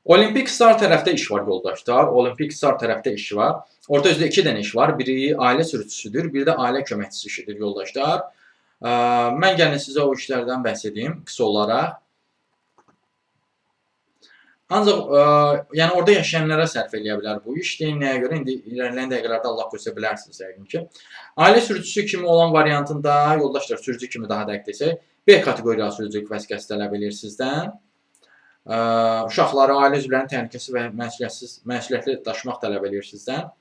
Olympic Star tərəfdə iş var yoldaşlar. Olympic Star tərəfdə iş var. Orada özdə 2 dənə iş var. Biri ailə sürücüsüdür, biri də ailə köməkçisi işidir yoldaşlar. Mən gəlin sizə o işlərdən bəhs edim qısa olaraq. Ancaq yəni orada yaşayanlara sərf eləyə bilər bu iş. Deyim nəyə görə? İndi irəliləyən dəqiqələrdə Allah qoysa bilərsiniz yəqin ki. Ailə sürücüsü kimi olan variantında yoldaşlar, sürücü kimi daha dəqiq desək, B kateqoriyalı sürücülük vəsiqəsi tələb eləyir sizdən. Uşaqları, ailə üzvlərinin təhlükəsiz və məsuliyyətli daşımaq tələb eləyir sizdən.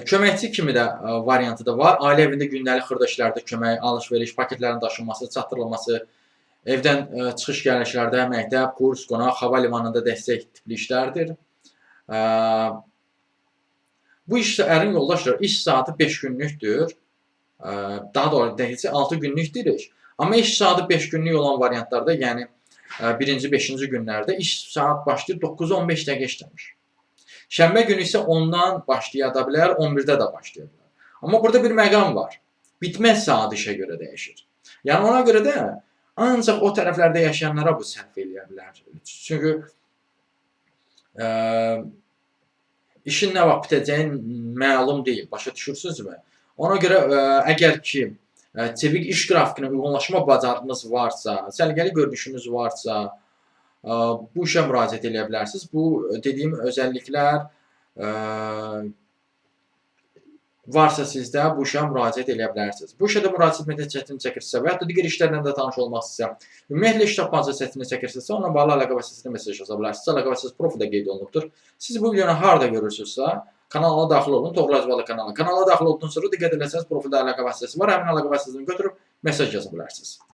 Köməkçi kimi də variantı da var. Ailə evində gündəlik xırda işlərdə kömək, alış-veriş, paketlərin daşınması, çatdırılması, evdən çıxış gəlişlərdə məktəb, kurs, qonaq, hava limanında dəstək tipli işlərdir. Bu işlərin yoldaşlar iş saatı 5 günlükdür. Daha doğrusu dəqiqcə 6 günlükdür iş. Amma iş saatı 5 günlük olan variantlarda, yəni birinci, 5-ci günlərdə iş saat başlayır 9-15 dəqiqə işləmiş. Şənbə günü isə 10-dan başlaya da bilər, 11-də də başlaya bilər. Amma burada bir məqam var. Bitmə saatı işə görə dəyişir. Yəni ona görə də ancaq o tərəflərdə yaşayanlara bu sərf eləyə bilər. Çünki işin nə vaxt bitəcəyi məlum deyil. Başa düşürsünüzmü? Ona görə əgər ki çevik iş qrafikinə uyğunlaşma bacarığınız varsa, səliqəli görünüşünüz varsa, bu işə müraciət eləyə bilərsiniz. Bu dediyim özəlliklər varsa sizdə bu işə müraciət eləyə bilərsiniz. Bu işə də müraciət etməkdə çətinlik çəkirsinizsə və ya da digər işlərlə də tanış olmaq istəyirsə, ümumiyyətlə iş tapmaqda çətinlik çəkirsinizsə, onunla bağlı əlaqə vasitəsilə mesaj yaza bilərsiniz. Əlaqə vasitəsi profildə qeyd olunubdur. Siz bu videonu harda görürsünüzsə, kanala daxil olun, Toğrul Hacıbalı kanala. Kanala daxil olduqdan sonra diqqət eləsəniz profildə əlaqə vasitəsi var. Həmin əlaqə vasitəsini götürüb mesaj yaza bilərsiniz.